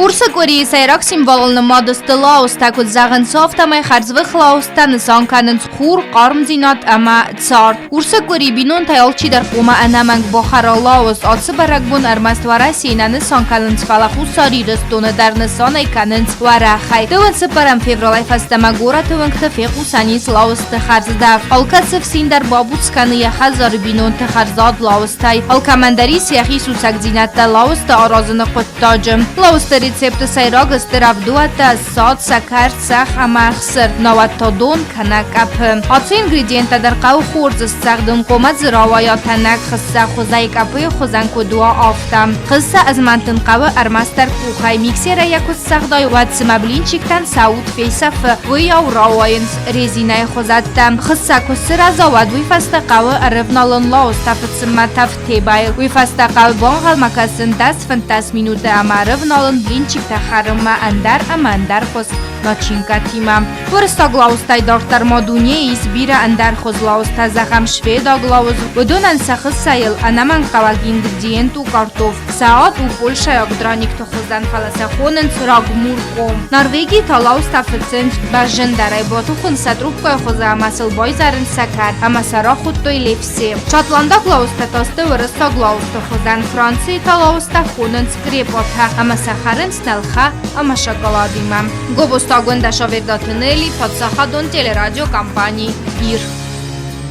Урсы къуырийы сӕйраг символыл нымад сты лауызтӕ, куыд зӕгъынц, афтӕмӕй хӕрзвых лауызтӕ нысан кӕнынц хур, хъармдзинад ӕмӕ цард. Урсы къуыри бинонтӕй алчидӕр хъуамӕ ӕнӕмӕнг бахӕра лауыз. Ацы бӕрӕгбон ӕрмӕст Уӕрӕсейы нӕ нысан кӕнынц, фӕлӕ Хуссар Ирыстоны дӕр нысанӕй кӕнынц уӕрӕхӕй. Дыууын цыппӕрӕм февралӕй фӕстӕмӕ горӕты уынгты фехъусӕн ис лауызты хӕрздӕф. Алкӕцы фсин дӕр бабуц кӕны йӕ хӕдзары бинонты хӕрзад лауызтӕй. Алкӕмӕн дӕр ис йӕхи сусӕгдзинӕдтӕ лауызты аразыны хъуыддаджы. Хъуыддаджы. Лауызты рецепты сӕйраг сты рӕвдуӕттӕ, ссад, сӕкӕр, цӕхх ӕмӕ ӕхсыр, науӕд та дон кӕнӕ къӕпы. Ацы ингредиенттӕ дӕр хъӕуы хорз сцӕгъдын, хъуамӕ дзы рауайа тӕнӕг хыссӕ хуызӕй къӕпыйы хуызӕн куыд уа, афтӕ. Хыссӕ ӕзмӕнтын хъӕуы ӕрмӕстдӕр къухӕй, миксерӕй йӕ куы сцӕгъдай, уӕд цыма блинчиктӕн сӕ уд фесӕфы, уыйау рауайынц резинӕйы хуызӕттӕ. Хыссӕ куы сырӕза, уӕд уый фӕстӕ хъӕуы ӕрывналын лауызтӕ фыцынмӕ тӕвд тебӕйыл. Уый фӕстӕ хъӕуы банхъӕлмӕ кӕсын 10-15 минуты ӕмӕ ӕрывналын блинчиктӕ хӕрынмӕ ӕндӕр ӕмӕ ӕндӕр хуыз начинкӕтимӕ. Уырыссаг лауызтӕй дарддӕр ма дунейы ис бирӕ ӕндӕр хуыз лауызтӕ, зӕгъӕм, шведаг лауыз. Уыдонӕн сӕ хыссӕйыл ӕнӕмӕнгхъӕуӕг ингредиент у картоф. Сӕ ад у польшӕйаг драникты хуызӕн, фӕлӕ сӕ хонынц рагмуркъо. Норвегийы та лауызтӕ фыцынц бӕззындӕрӕй, батухынц сӕ трубкӕйы хуызы ӕмӕ сыл байзӕрынц сӕкӕр ӕмӕ сӕ рахуыдтой лепсе. Шотландаг лауызтӕ та сты уырыссаг лауызты хуызӕн, Францийы та лауызтӕ хонынц крепотӕ ӕмӕ сӕ хӕрынц нӕлхӕ ӕмӕ шоколадимӕ. Гобозтагонд Ашаверда Тунели, паддзахадон телерадиокомпани «Ир».